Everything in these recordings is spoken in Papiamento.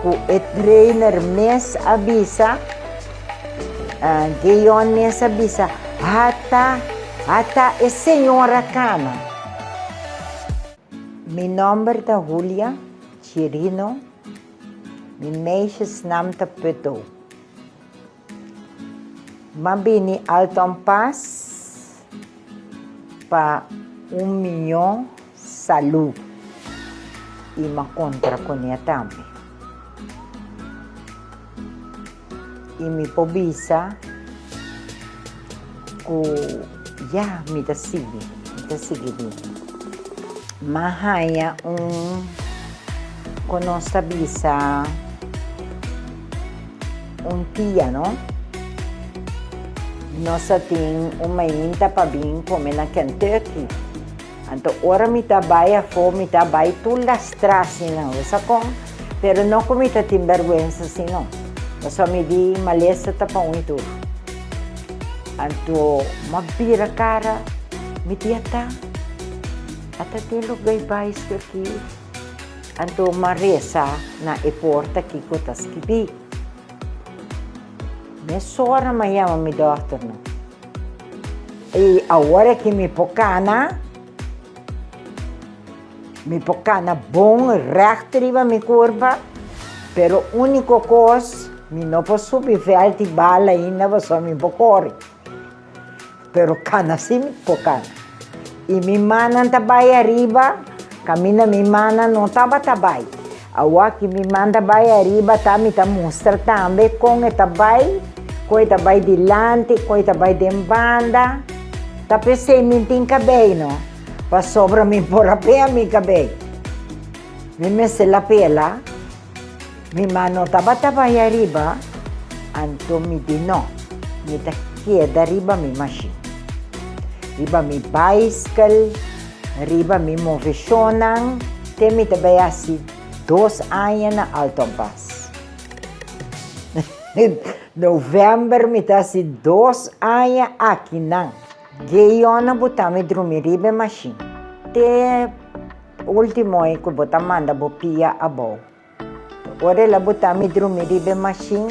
Ku e trainer mes a bisa, Geyon mes a bisa, Ata, ata e señora kana. Mi nòmber ta Julia Chirino, mi meisjesnaam ta Putto. M'a bini Alton Paas pa un mihó salú i m'a kontra kuné tambe. I mi por bisa ku ya mi ta sigui, mi ta sigui bini. M'a haña un ku nos ta bisa. Un tia no. Nos a tin un mainta pa bin come na Kentucky. Anto ora mi ta bai afo mi ta bai tur lastrá asina, bo sa con? Pero no cu mi ta tin berguensa si no. Pasobra mi di malesa ta pa un y tur. Anto m'a bira cara, mi di ata, ata tin lugar baiskel aki. Anto m'a resa na e porta kiko ta skibí. Mesora m'a yama mi dòkternan. I awor aki mi por kana, mi por kana bon règt riba mi kurpa, pero úniko kos mi no por subi vèlt i bal ainda pasobra mi por kore. Pero kana si mi por kana. I mi mannan ta bai ariba, kaminda mi mannan no tabata bai. Awor ki mi man ta bai ariba ta mi ta mustra tambe kon e ta bai, kon e ta bai dilanti, kon e ta bai den banda. Ta p'esei mi tin kabei no, pasobra mi por a pea mi kabei. Mi mester la pela. Mi man no tabata bai ariba, anto mi di no, mi ta keda riba mi mashin, riba mi baiskel, riba mi moveshonnan, te mi ta bai hasi dos aña na Alton Paas. November mi ta hasi dos aña akinan. Geyon a buta mi drumi riba e mashin, te Ultimo e ku bo ta manda bo pia abou. Ora el a buta mi drumi riba e mashin,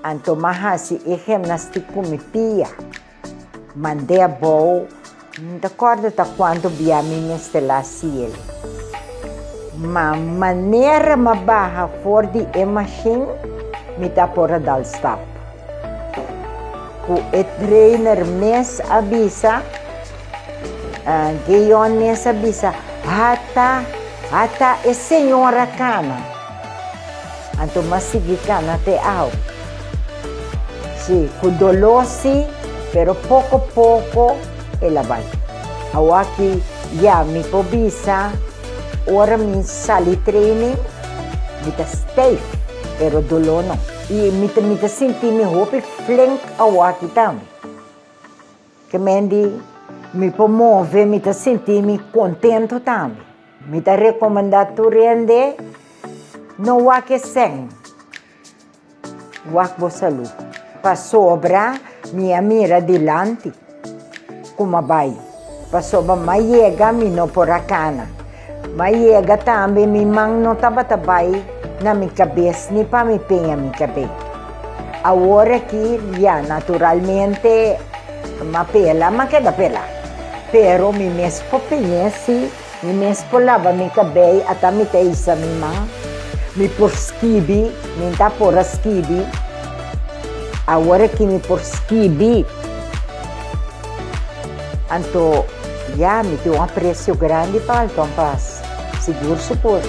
anto m'a hasi e gimnastik ku mi pia. Mand'é abou, mi no ta kòrda ta kuantu bia mi mester la hasi el. Ma manera m'a baha for di e mashin, mi ta por a dal stap. Ku e trainer mes a bisa. Geyon mes a bisa, Ata, ata e Señor a kana. Anto m'a sigui kana te awe. Sí, ku doló sí, pero poko poko el a bai. Awaki ya mi por bisa, ora mi sali training, mi ta stijf, pero doló no. I mi ta mi ta sinti mi hopi flink awaki tambe. Ke men di, Mi por move, mi ta sinti mi contento tambe. Mi ta recomenda tur hende, no wak e sèn, wak bo salú. Pasobra mi a mira dilanti ku m'a bai, pasobra m'a yega mi no por a kana. M'a yega tambe mi man no tabata bai na mi kabes ni pa mi peña mi kabei. Awor aki ya naturalmente m'a pela, m'a keda pela. Pero mi mes por peñ'é si, mi mes por laba mi kabei ata mi ta hisa mi man. Mi por skibi, mi ta por a skibi. Awor aki mi por skibi. Anto ya mi tin un aprecio grandi pa Alton Paas, sigur sigur.